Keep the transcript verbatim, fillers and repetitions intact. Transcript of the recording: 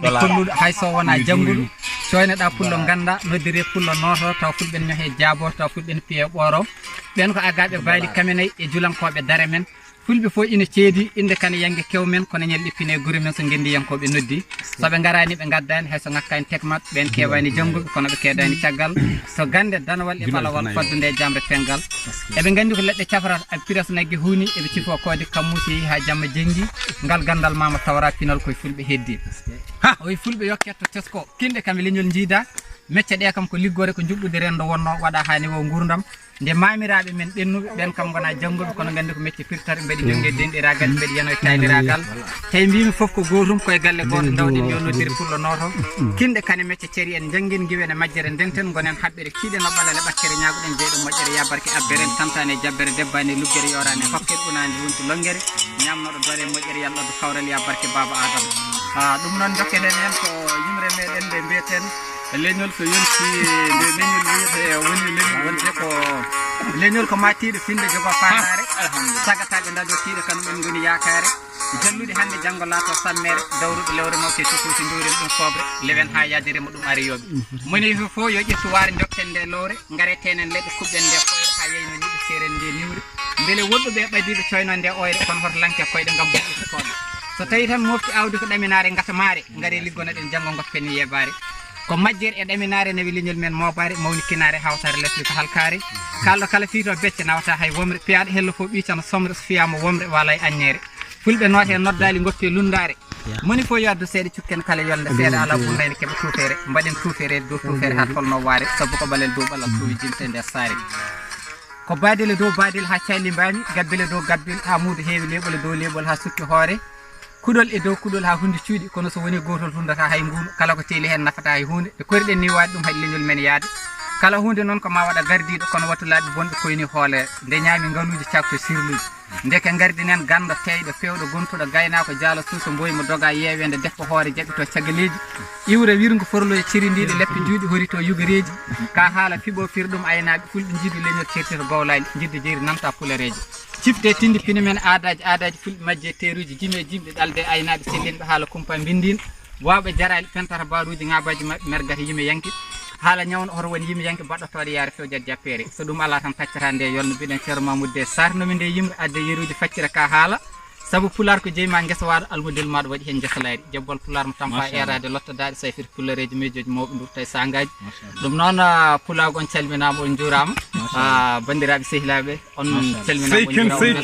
Dollar. Kolluɗo hay so wona jannguɗo, coyneɗa pullo ganda, noddire pullo nooto, taw fulɓe no ñohe jaabo, taw fulɓe no piye ɓooro. Ɓen ko agaaɓe baali kamenay e julankooɓe dare men. Fulɓe fof ina ceedi, innde kane yannge kew men, kono ñalɗi pine gure men so ngenndiyankooɓe noddi. So ɓe ngaraani, ɓe ngaddaani, hay so ŋakkaani tekmat, ɓen keewaani jannguɓe, kono ɓe keedaani caggal. So gannde danawal e ɓalawal fodde nde jamre penngal. Eɓe nganndi ko leɗɗe cafrata, aɓe piras nagge huuni, eɓe cifo koode kammusi haa jamma jenngi, ngal ganndal mama tawra pinal koye fulɓe heddi. O wi fulɓe yo ketto tesko, kinɗe kam e leñol njiida, mecce ɗe kam ko liggore, ko njuɓɓude renndo wonno waɗa haa niwo nguurndam. Nde maamiraaɓe men ɓennuɓe ɓen kam ngona jannguɓe, kono nganndi ko mecce pirtata, mbeɗe jonnge denɗiraagal, mbeɗe yano e tayniraagal. Tawi mbimi fof ko gootum, koye galle gooto ndawɗen yo noddir pullo nooto. Kinɗe kane mecce ceri en njanngin, ngiwen e majjere ndenten, ngonen haɓɓere kiiɗe no ɓalale ɓakkere, ñaagoɗen jeyɗo moƴƴere ya barke abbere, en tantane e jabbere, debbani e luggere, yorani e hokkere, unani wontu lonngere, ñamnoɗo doole e moƴƴere, yalɗoɗo kawral ya barke baaba Adama. Ah, ɗum noon njokketen heen ko yimre meɗen nde mbiyeten leñol so yonti, nde leñol wiyete woni leñol wonde ko leñol ko matiiɗo finde jogo faandaare. Alhamdulillah. Sagataɓe dadotiiɗo kano ɓen ngoni yaakaare. Jalluɗi hannde janngo laato sammere, dawruɗo lewre mawke tokosi nduren ɗum foobre, lewen haa yaade remo ɗum ari yooɓe. Moni fof fof yo ƴettu waare njokken nde lowre, ngare tenen leɗɗe kuɓɓen nde foyre haa yeyno niɓe seren nde niwre. Mbele woɗɗuɓe e ɓadiiɓe coyno nde oyre, kono hoto lanke koyɗe ngam buɗɗitotooɓe. So tawi tan mofti awdi ko ɗaminaare ngasa maare, ngare liggonoɗen janngo ngoppen yeebaare. Ko majjere e ɗaminaare nawi leñol men moobaare, mawnikinaare hawtaare lesdi ko halkaare. Kalɗo kala fiito becce nawata hay womre, piyaaɗo hello fof ɓiicana somre, so fiyaama womre wala e anneere. Fulɓe noote noddaali ngoppe lunndaare. Moni fof yo addu seeɗa cukken kala yolnde seeɗa alaa bundayde keɓa tuufeere. Mbaɗen tuufeere dow tuufeere haa tolno waare, sabu ko ɓalel dow ɓalal tuwi jinte nder saare. Ko baadel e dow baadel haa calli mbaami, gabbel e dow gabbel haa muudo heewi leeɓol e dow leeɓol haa sukki hoore. Kuɗol e dow kuɗol haa hundi cuuɗi, kono so woni gootol tundata hay nguuno, kala ko teeli heen nafata hay huunde. Nde koriɗen ni waɗi ɗum haɗi leñol men yaade. Kala huunde noon ko ma waɗa gardiiɗo, kono wattu laaɓi bonɓe koyni hoole. Nde ñaami ngaluuji cakto sirluuji. Ndeke ngardinen ganndo teyɗo, feewɗo, gontuɗo, gaynaako, jaalo, suuso, mboymo, doga, yeeweende, deppo, hoore, jaɓito, cagaleeji, iwre, wirngo, forloye, cirindiiɗo, lepte, juuɗe, horito, yugoreeji, ka haala fiɓo, firɗum, aynaaɓe, fulɓe, njiidu, leñol, certito, gowlaani, njidde, jeyri, nanta, pulereejo. Cifte, tindi, pine men, aadaaji, aadaaji, fulɓe, majje, teeruuji, jime, jimɗe, ɗalde, aynaaɓe, sellinɓe, haala, kumpa, mbindiin, waawɓe, jaraali, pentata, baaruuji, ŋaabaaji maɓɓe, mergata, yime, yanke, haala, ñawno, hoto won, yime, yanke, baɗɗotooɗo, yaare, fewjat, jappeere. So ɗum alaa tan, taccata nde, yolno, mbiɗen, Ceerno Mamoudou de, Sarno, min de, yimre, adde, yeruuji, faccira, ka haala, sabu pulaar ko jeyi ma ngesa waaɗo, almudel maaɗo waɗi heen ngesa layri. Jebbal pulaar mo tampa machallah. Eeraade lotta daaɗe, say fiti pulareeji, miijooji mawɓe nduur tawi saangaaji. Machallah. Ɗum noon, ah, pulaagu on calminaama, on njuuraama. Machallah. Ah, banndiraaɓe sehilaaɓe, on machallah. Calminaama, on njuuraama.